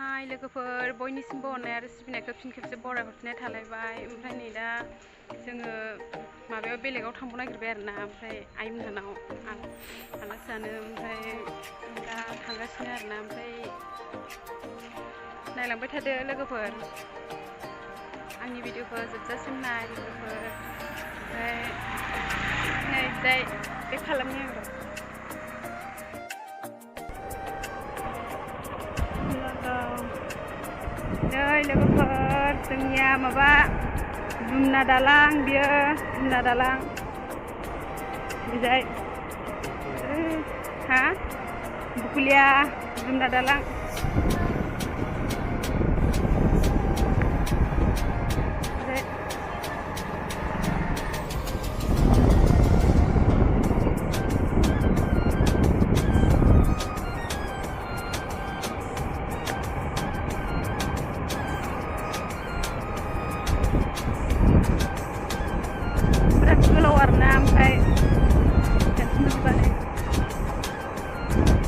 हाय लोगोफोर बयनिसिमबो अननाय आरो सिबिनायखौ फिन खेबसे बरायहरफिननाय थालायबाय। ओमफ्राय नै दा जोङो माबायाव बेलेगाव थांनो नागिरबाय आरोना, ओमफ्राय आइमोनहानाव आलासि जानो, ओमफ्राय दा थांगासिनो आरोना। ओमफ्राय नायलांबाय थादो लोगोफोर, आंनि भिडिअखौ जोबजासिम नाय लोगोफोर। ओमफ्राय नै जाय बे खालामनि आं नै लोगोफोर, जोंनिया माबा जुमना दालां, बियो जुमना दालां बिजाय हा बुकुलिया जुमना दालां।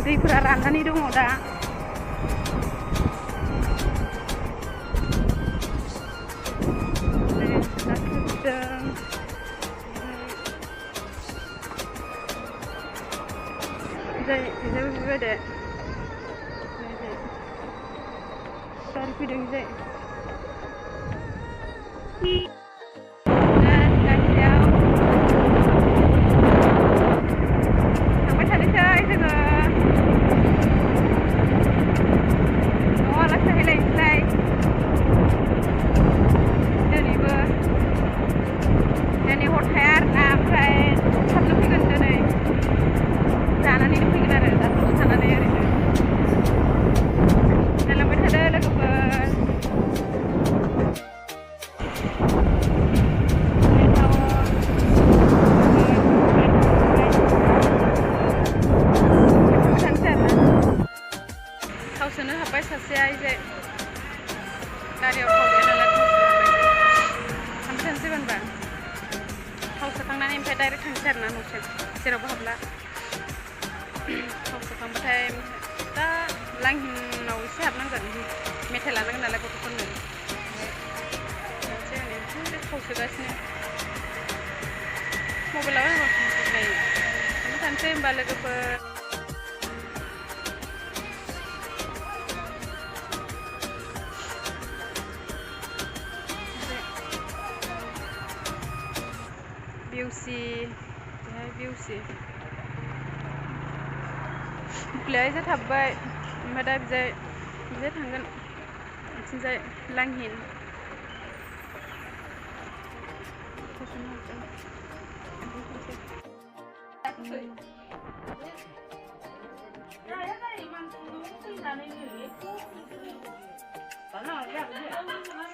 दैफोरा राननानै दङ दा। बेबायदि गारि फैदों जाय थावसोनो हाबबाय सासेया इजे गारियाव थाव गैया नालाय थावसो थांसै होनबा थाव सोखांनानै ओमफ्राय डाइरेक्ट थांसै आरोना न'सिम, जेरावबो हाबला। थाव सोखांबाथाय दा लांहिनाव एसे हाबनांगोन, मेथाइ लानांगोन नालाय गथ'फोरनो। थांसै आं थाव सोगासिनो मबाइलाव नायो। थांसै होनबा लोगोफोर। बिउसि बेहाय बिउसि बुकुलिया एसे थाबबाय, ओमफ्राय दा बिजाय थांगोन बिथिंजाय लांहिन।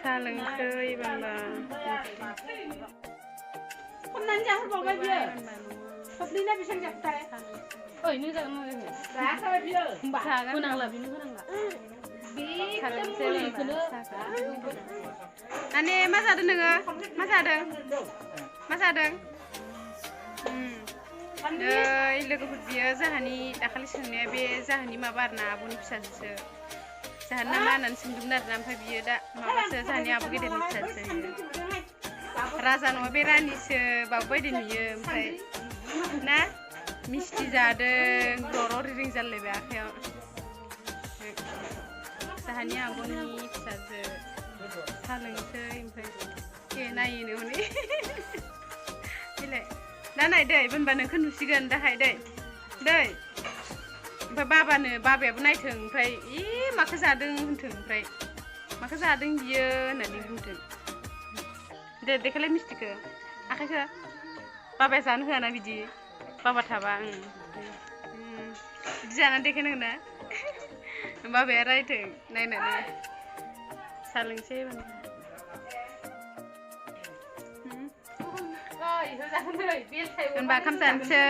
साहा लोंसै बांबा हमनानै जाहरबावबाय बियो खोबलिना बेसेबां जाखोथाय? ओइ नों जागोन ना जायाखै? जायाखै बियो। होमबा होनांला बेनो होनांला। नानि मा जादों नोङो? मा जादों? मा जादों? नै लोगोफोर, बियो जाहानि दाखालि सोंनाया बे जाहानि माबा आरोना आब'नि फिसाजोसो। जाहानि नामा होननानै सोंदोंमोन आरोना, ओमफ्राय बियो दा माबासो जाहानि आब' गेदेरनि फिसाजोसो। राजा नङा बे रानिसो बाबु बायदि नुयो। ओमफ्राय ना मिस्टि जादों, दर' रिरिं जालायबाय आखाइयाव। जाहानि आब'नि फिसाजो साहा लोंसै, ओमफ्राय नायोनो हनै बेलाय दा नाय दै होनबा नोंखौ नुसिगोन दाहाय दै ओमफ्राय बाबायाबो नायथों, ओमफ्राय माखौ जादों होनथों, ओमफ्राय माखौ जादों बियो होननानै बुंथों। दे देखायलाय मिस्टिखौ, आखाइखौ। बाबाया जानो होआना बिदि, बाबा थाबा बिदि जानानै देखायनांगोन ना। बाबाया रायथों नायनानै। साहा लोंसै होनबा ओंखाम जानोसै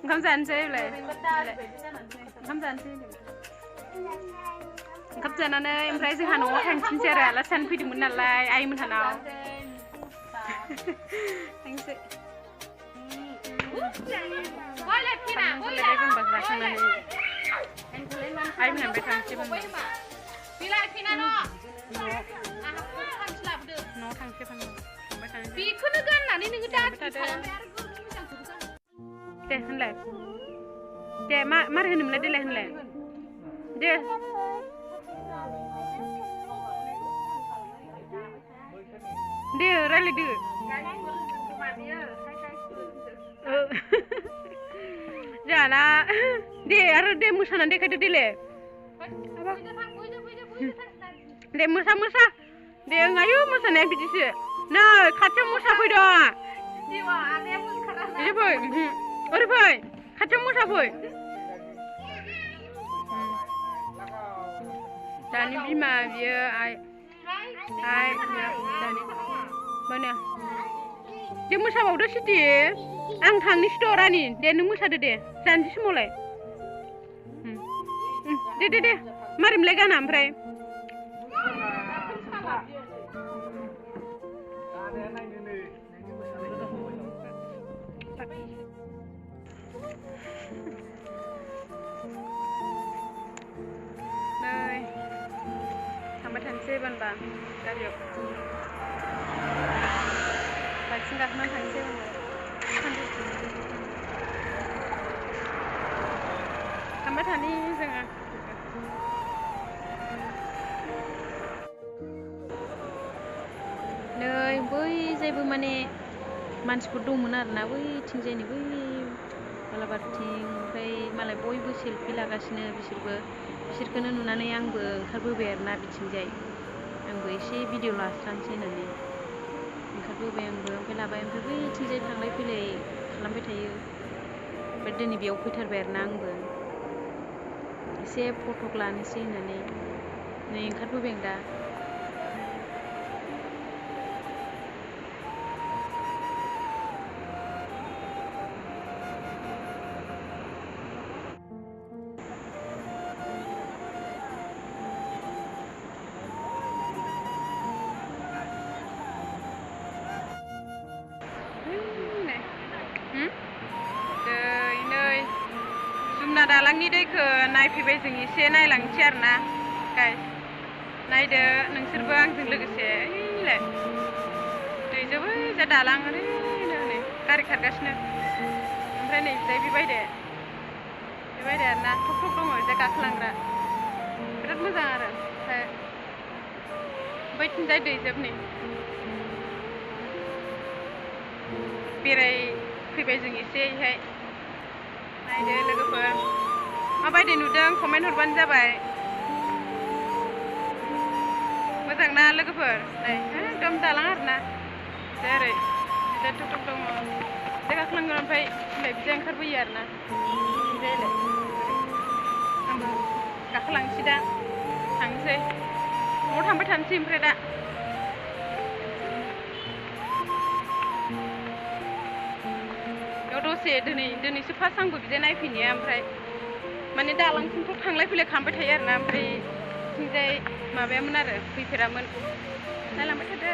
ओंखाम जानोसै ओंखाम जानानै ओमफ्राय जोंहा न'आव थांफिनसै आरो, आलासि जानो फैदोंमोन नालाय आइमोनहानाव। थांसै जाखांनानै ai mình làm bài thằng chứ mà Pi lại Pi na nó. nó thằng chứ mà bài thằng Pi cứ nó gần là đi nó đã. deh hendak deh mar henum le deh hendak deh deh rally deh jana deh aru deh musa nanti kado deh le deh musa deh ngayu musa naik biji sih nah kacang musa kau dah ini boy ori boy kacang musa boy dani bima dia ai dia dani mana dia musa bau dah sih ang thangni store ni dia nu musa deh janji semulai deh mari mulai gana ompray đây sampai tansi ban bang dari yuk baik singgah mana tansi ban sampai tani jangan नै बै जायबो माने मानसिफोर दंमोन आरोना बैथिंजायनि बै बालाबारिथिं ओमफ्राय मालाय बयबो सेलफि लागासिनो बिसोरखौनो नुनानै आंबो ओंखारबोबाय आरोना बिथिंजाय आंबो एसे भिडिअ लास्रानोसै होननानै ओंखारबोबाय आंबो ओमफ्राय लाबाय ओमफ्राय बैथिंजाय थांलाय फैलाय खालामबाय थायो ओमफ्राय दिनै बेयाव फैथारबाय आरोना आंबो एसे फटक लानोसै होननानै नै ओंखारबोबाय आं दा Sumna dalangni दैखौ नायफैबाय जों एसे नायलांनोसै आरोना गाइस नायदो नोंसोरबो आंजों लोगोसे ओइलाय दैजोबो जा दालां ओरैनो नै गारि खारगासिनो ओमफ्राय नै जाय बेबायदि आरोना थक थक दङ जा गाखोलांग्रा बिराद मोजां आरो ओमफ्राय बैथिंजाय दैजोब नै बेरायफैबाय जों एसे इहाय नायदो लोगोफोर माबायदि नुदों कमेन्ट हरबानो जाबाय मोजां ना लोगोफोर नै एकदम दालां आरोना जेरै बिदिनो थक थक दङ बे गाखोलांगोन ओमफ्राय बिदिनो ओंखारबोयो आरोना बिदिनो आंबो गाखोलांसै दा थांसै न'आव थांबाय थानोसै ओमफ्राय दा दसे दिनैसो फार्स्ट आंबो बिदि नायफैनाया ओमफ्राय माने दालांसिमथ' थांलाय फैलाय खालामबाय थायो आरोना ओमफ्राय बिथिंजाय माबायामोन आरो फैफेरामोन नायलांबाय थादो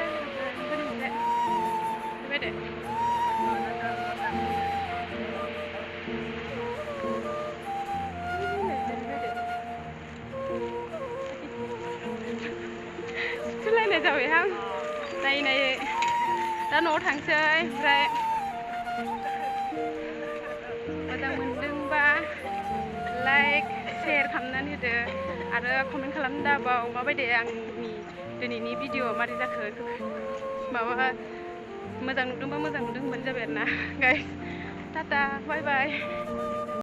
बेबायदि सुलायनाय जाबायहां नायै दा न'आव थांसै ओमफ्राय मोजां मोनदोंबा लाइक शेयार खालामनानै होदो आरो कमेन्ट खालामनो दाबाव माबायदि आंनि दिनैनि भिडिअ मारै जाखो माबा मोजां नुदोंबा मोजां नुदों होनबानो जाबाय आरोना गाइस टाटा बाय बाय